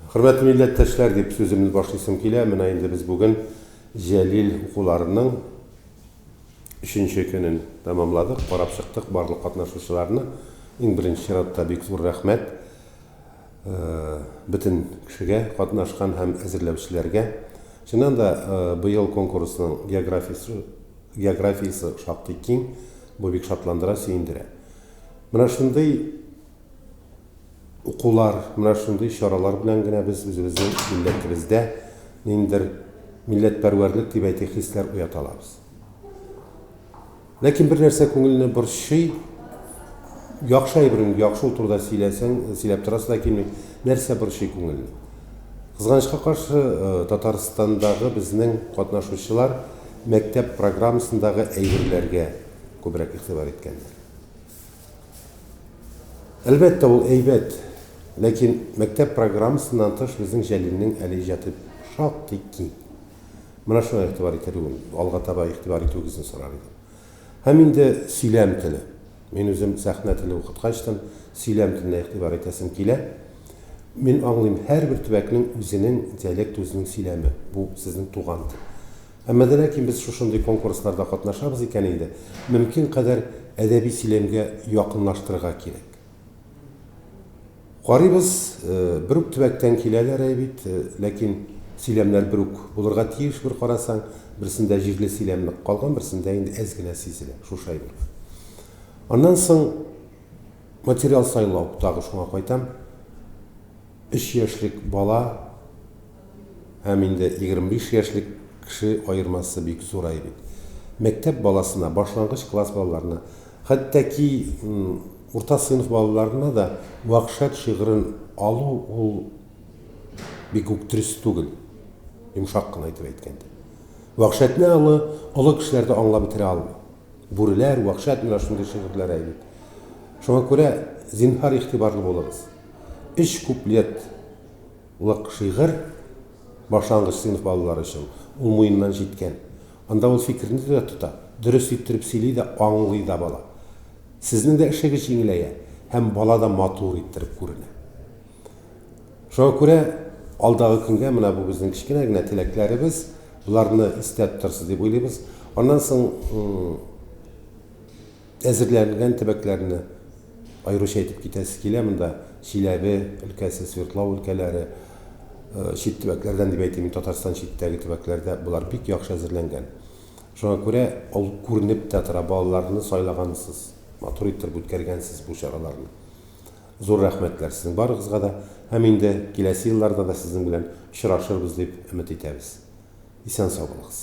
Хөрмәтле милләттәшләр, дип сүземне башлыйсым килә. Менә инде без бүген Җәлил укуларының өченче көнен тәмамладык, карап чыктык барлык катнашучыларны. Иң беренче чиратта бик зур рәхмәт бөтен кешегә, катнашкан һәм әзерләүчеләргә. Чыннан да, быел конкурсның географиясе, географиясе шактый киң. Бу бик шатландыра, сөендерә. Менә шундый укулар, менә шундый чаралар белән генә без үзебезнең милләтебездә ниндидер милләтпәрвәрлек дип әйтик, хисләр уята алабыз. Ләкин бер нәрсә күңелне борчый, яхшы әйбер инде, яхшы ул турыда сөйләсәң, сөйләп торасы да килми. Нәрсә борчый күңелне? Кызганычка каршы, Татарстандагы безнең катнашучылар мәктәп программасындагы әйберләргә күбрәк игътибар иткәннәр. Әлбәттә, ул әйбәт. Ләкин мәктәп программасыннан тыш безнең Җәлилнең әле иҗаты шактый киң. Менә шуңа игътибар итәргә, алга таба игътибар итүегезне сорар идем. Һәм инде сөйләм теле. Мин үзем сәхнә теле укыткачтын, сөйләм теленә игътибар итәсем килә. Мин аңлыйм, һәрбер төбәкнең үзенең диалекты, үзенең сөйләме. Бу сезнең туган тел. Әмма дә ләкин без шушындый конкурсларда катнашабыз икән инде, мөмкин кадәр әдәби сөйләмгә якынлаштырырга кирәк. Карыйбыз, бер үк төбәктән киләләр әй бит, ләкин сөйләмнәр бер үк булырга тиеш бер карасаң, берсендә җирле сөйләм нык калган, берсендә инде әз генә сизелә, шушы әйбер. Аннан соң материал сайлау, тагы шуңа кайтам. Өч яшьлек бала һәм инде 25 яшьлек кеше аермасы бик зурай бит. Мәктәп баласына, башлангыч класс балаларына, хәтта ки урта сыйныф балаларына да Вәхшәт шигырен алу ул бик үк дөрес түгел, йомшак кына итеп әйткәндә. Вәхшәтне аны олы кешеләр дә аңлап бетерә алмый. Бүреләр, вәхшәт менә шундый шигырьләр әй бит. Шуңа күрә, зинһар, игътибарлы булыгыз. Өч куплет лык шигырь башлангыч сыйныф балалары өчен ул муеннан җиткән. Анда ул фикерне дә тота, дөрес иттереп сөйли дә, аңлый да бала. Сезнең дә эшегез җиңеләя һәм бала да матур иттереп күренә. Шуңа күрә алдагы көнгә менә бу безнең кечкенә генә теләкләребез, боларны истә тотарсыз дип уйлыйбыз. Аннан соң әзерләнгән төбәкләрне аеруча әйтеп китәсе килә. Монда Чиләбе өлкәсе, Свердлау өлкәләре, чит төбәкләрдән дип әйтим, Татарстан читтәге төбәкләрдә болар бик яхшы әзерләнгән. Шуңа күрә ул күренеп тә тора, балаларны сайлагансыз, матур иттереп үткәргәнсез бу чараларны. Зур рәхмәтләр сезнең барыгызга да һәм инде киләсе елларда да сезнең белән очрашырбыз дип өмет итәбез. Исән-сау булыгыз.